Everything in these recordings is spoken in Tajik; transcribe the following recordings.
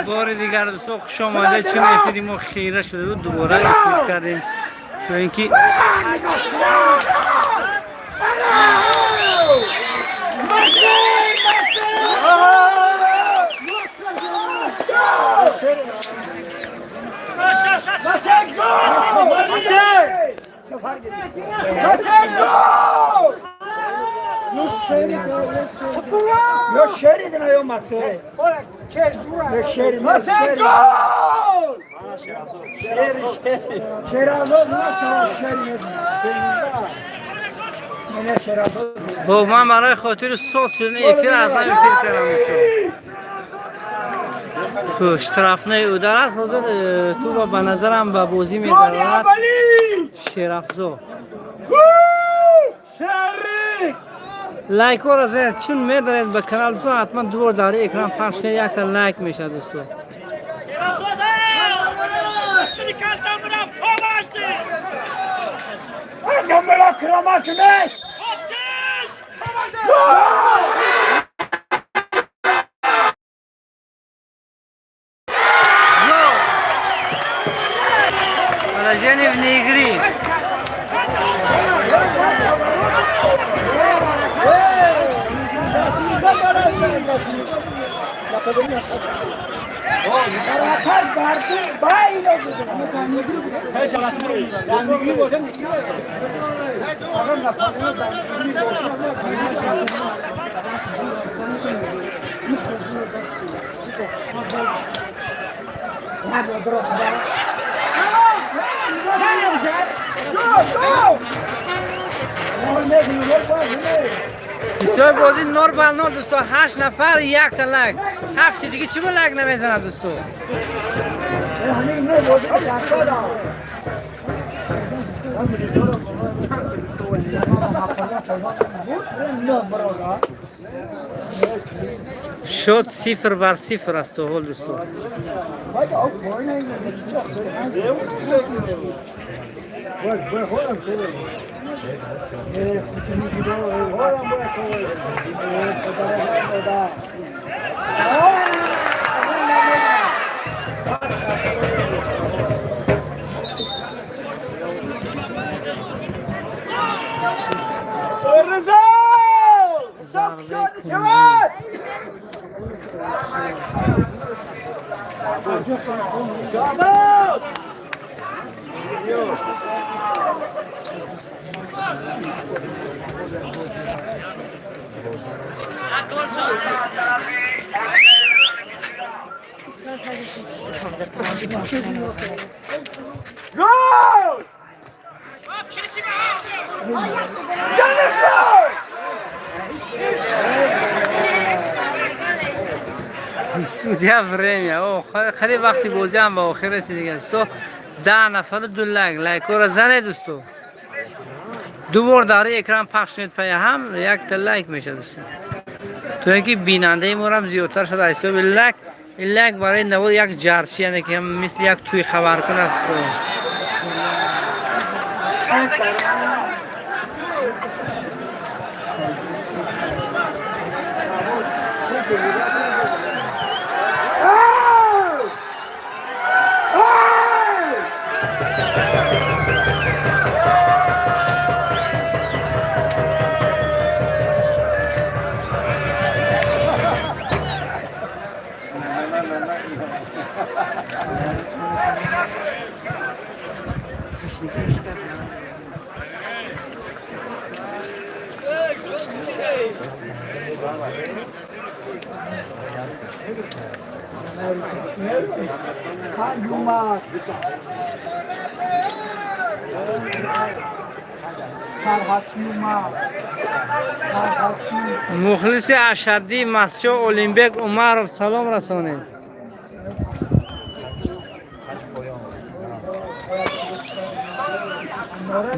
Бори дигар, дӯсто, хуш омадед. Чун эфири мо хира шуда буд, дубора эфир кардем, то ин ки یا شعری دینا یا مسه یا شعری مسه گل شعری شعر شعری شعر. Хуб, ман барои хотири соз шудани эфир аз нав эфир кардам, дӯсто. Хуб, штрафной удар аст ҳозир. Туба ба назарам ба бозӣ медарорад Шерафзо. Лайкҳоро занед, чун медаред ба канал, дӯстон, ҳатман ду бор дар экран пахш кунед, якта лайк мешавад, дӯстон. Adamlara kıramak ne? Гол! Положение вне игры. Karakter dardı bayına Бисёр бозӣ нол ба нол, дӯсто. Ҳашт нафар, якта лайк. Ҳафти диги чӣ бо лайк намезанад, дӯсто? همین نه بازی نه. Шуд 0-0 аст то ҳол, дӯсто. رضا حساب شد شود. شعبان. گل! جنفر! Судья время. О, хеле вақти бозӣ ҳам ба охир расид дига, дӯсто. 10 нафару ду лайк. Лайкҳоро занед, дӯсто. Ду бор дар экран пахш кунед пая ҳам, якта лайк мешавад, дӯсто, то ин ки бинандаи морам зиёдтар шуд аз ҳисоби лайк. Ин лайк барои навод як ҷарчи, яъне ки мисли як тӯи хабаркун аст. پنج اومد سرحدی اومد سرحدی. Мухлиси ашаддии Мастчо Олимбек Умаров, салом расонед.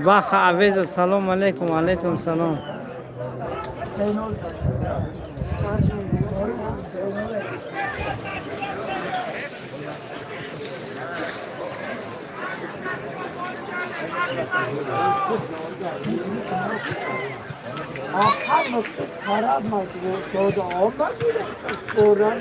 Баха Авезов, салом алейкум. Алейкум салом. هم طرف مجبور شد آمد فورا.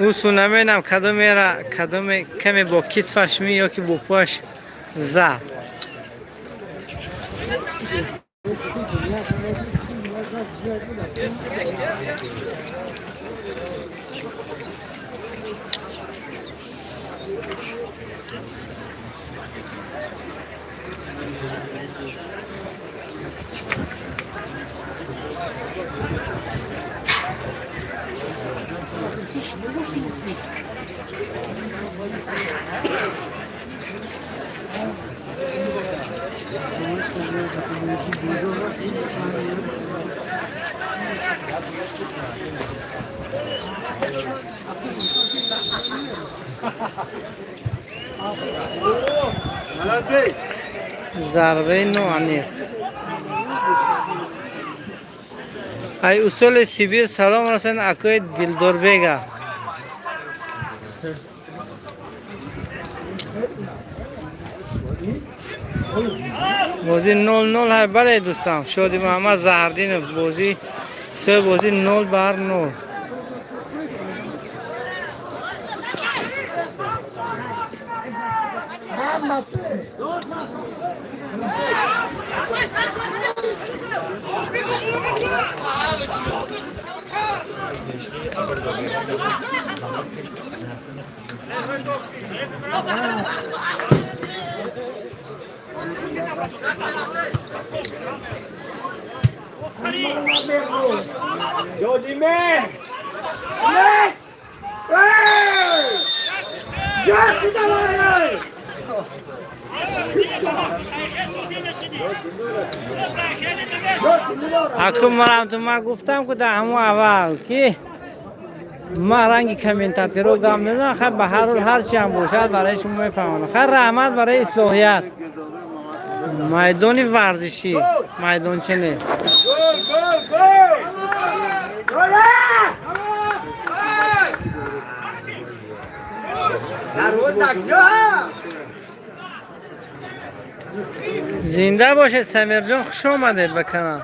Усу намедонам, кадомера, кадоме каме бо китфаш ми ё ки бо пояш зад. Зарбаи ноаниқ. Ай усоли Сибир салом расанд, акои Дилдорбега. Бозӣ 0-0 ҳай. Бале, дӯстам Шоди Муҳаммад Заҳрдинов, бозӣ се, бозӣ 0 бар 0. Jodime! Ne! Hey! Hey! Акун марамту, ман гуфтам, ку дар ҳамон аввал, ки ман ранги комментаторо гап мезанам. Хай, ба ҳар ҳол, ҳар чи ҳам бошад, барои шумо мефаҳмонам. Хай, раҳмат барои ислоҳият. Майдони варзишӣ, майдонча не. Гол, гол, гол! Гол! Дарвоза кё? Зинда бошед, Самирҷон, хуш омадед ба канал.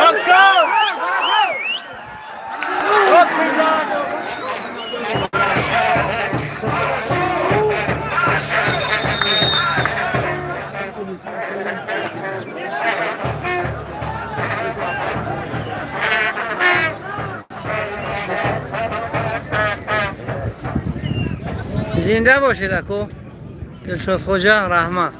Let's go! Çok güzel! Зинда бошед, ако Дилшод Хоҷа, раҳмат.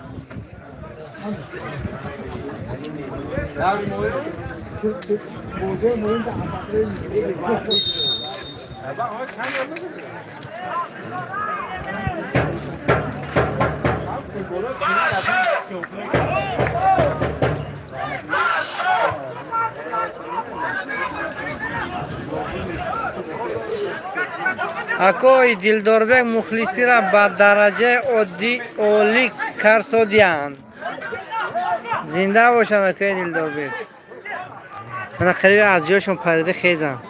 Акои Дилдорбек, мухлисира ба дараҷаи оддӣ олӣ карсодиянд. Зинда бошанд, акои Дилдорбек. Мана, хеле аз ҷойшон парида хезанд.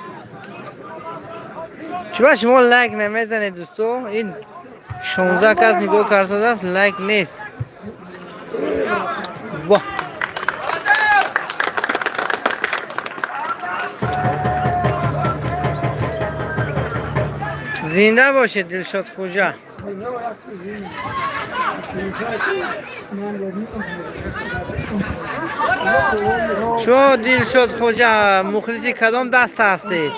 Чуба шумо лайк намезанед, дӯсто? Ин 16 кас нигоҳ кардааст, лайк нест. Во, зинда бошед, Дилшод Хуҷа. Шумо, Дилшод Хоҷа, мухлиси кадом даста ҳастед?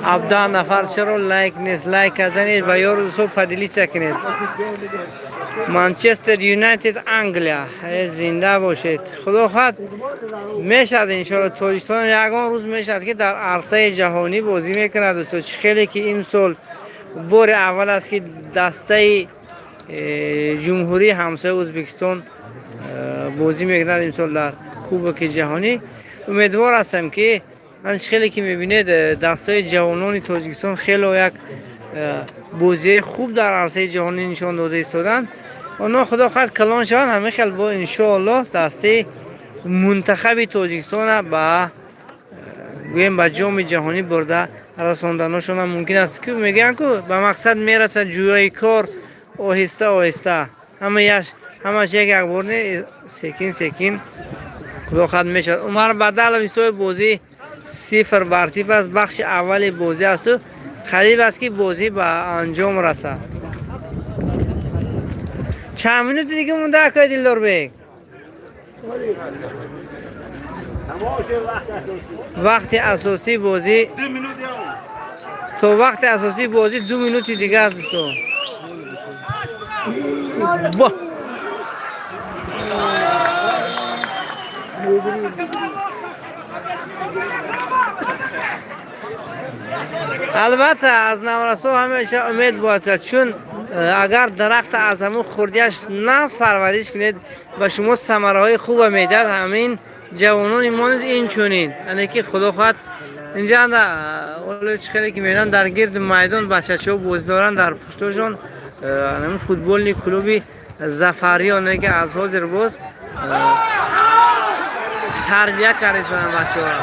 17 нафар, чаро лайк нест? Лайк занед ва ёру дӯсто поделиться кунед. Манчестер Юнайтед, Англия. Зинда бошед. Худо хоҳад, мешавад, иншоалло. Тоҷикистон ягон рӯз мешавад, ки дар арсаи ҷаҳонӣ бозӣ мекунад, дӯсто. Чӣ хеле ки имсол бори аввал аст, ки дастаи ҷумҳурии ҳамсоя Ӯзбекистон бозӣ мекунад имсол дар Кубоки ҷаҳонӣ. Умедвор ҳастам, ки ман хеле ки мебинед, дастаи ҷавонони Тоҷикистон хело як бозиҳои хуб дар арсаи ҷаҳонӣ нишон дода истоданд. Онҳо, худо хоҳад, калон шаванд, ҳамин хел бо иншоаллоҳ дастаи мунтахаби Тоҷикистона ба гӯем ба ҷоми ҷаҳонӣ бурда расонданошон ҳам мумкин аст, ки мегӯянд, ку ба мақсад мерасад ҷӯёи кор оҳиста оҳиста, ҳамаяш ҳамаш як як бор не, секин секин, худо хоҳад, мешавад. Умар Бадалов, ҳисоби бозӣ 0-0 аст. Бахши аввали бозӣ асту қариб аст, ки бозӣ ба анҷом расад. Чанд минути дига монда, акои Дилдорбек? Вақти асосии бозӣ, то вақти асосии бозӣ 2 минути дига аст, дӯстон. Во! Албатта, аз наврасо ҳамеша умед бояд кард, чун агар дарахта аз ҳамун хурдиаш нағз парвариш кунед, ба шумо самараҳои хуба медиҳад. Ҳамин ҷавонони мо низ инчунин, яъне ки худо хоҳад, инҷа ҳоло чӣ хеле ки мебинам, дар гирди майдон бачачаҳо бозӣ доранд, дар пуштошон ҳамин футбольный клуби Зафариён, ки аз ҳозир боз тарбия карда шуданд бачаҳоро.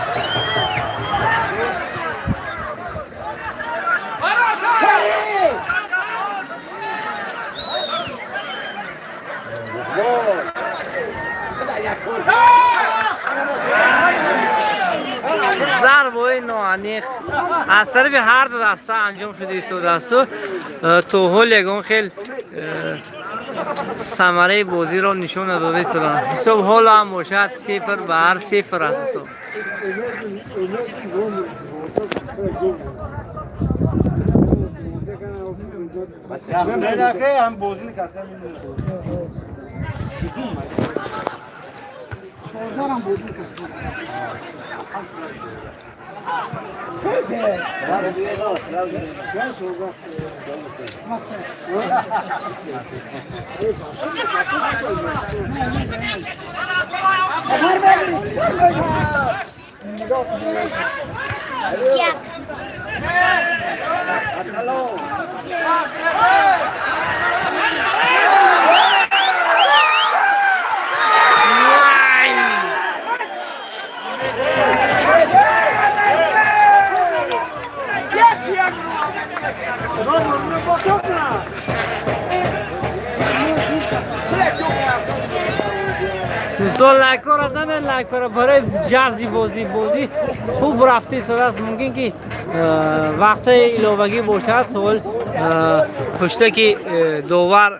Зарбаҳои ноаниқ аз тарафи ҳар ду даста анҷом шуда истодаасту то ҳол ягон хел самараи бозиро нишон надода истоданд. Ҳисоб ҳоло ҳам бошад 0-0 аст, дӯстон. Ҳам бозӣ накардам. 14 бозӣ накардам. Вай! Дӯстон, лайкҳоро занед, лайкҳоро барои ҷазби бозӣ. Бозӣ хуб рафта истодааст. Мумкин ки вақтҳои иловагӣ бошад, то ҳол пушта ки довар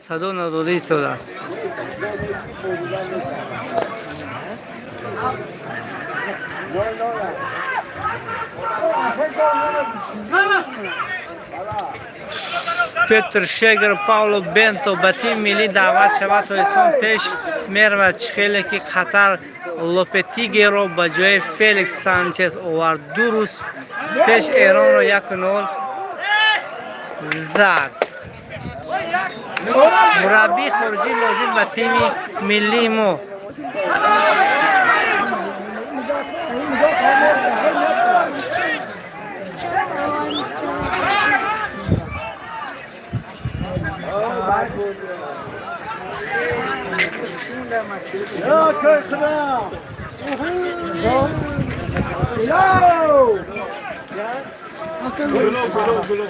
садо надода истодааст. Петр Шегер, Пауло Бенто ба тими миллӣ даъват шавад, Тоҷикистон пеш меравад. Чӣ хеле ки Қатар Лопетигеро ба ҷои Феликс Санчес овард, 2 рӯз пеш Эронро 1-0 зад. Мураббии хориҷӣ лозим ба тими миллии мо. Ya köy kral. Yo! Gulo gulo gulo.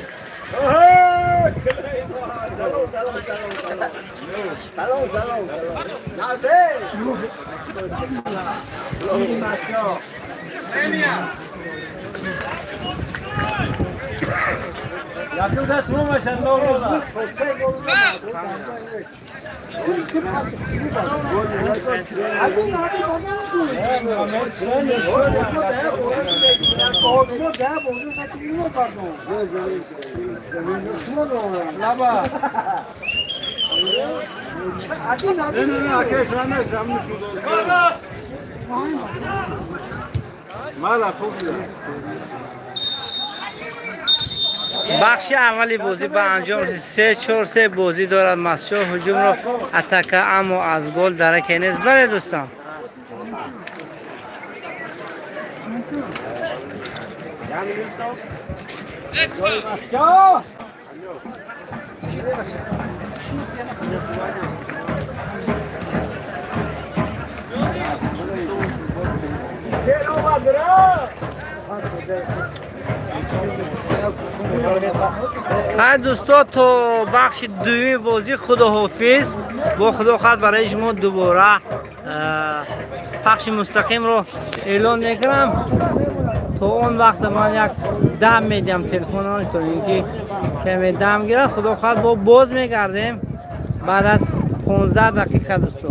Salom salom salom salom salom salom. Yakında tutmamışlar ne oldu? Ne ne ne akeş ne zammış oldu. Mala çok. Бахши аввали бозӣ ба анҷом расид. 3-4-3 бозӣ дорад Мастчоҳ. Ҳуҷумро атака, аммо аз гол дараке нест. Бале, дӯстон. Хай, дӯсто, то бахши дуюми бозӣ худоҳофиз. Бо худо хоҳад, барои шумо дубора пахши мустақимро эълон мекунам. То он вақт ман як дам медиҳам телефонро, то ин ки каме дам гирад. Худо хоҳад, бо боз мегардем баъд аз 15 дақиқа, дӯсто.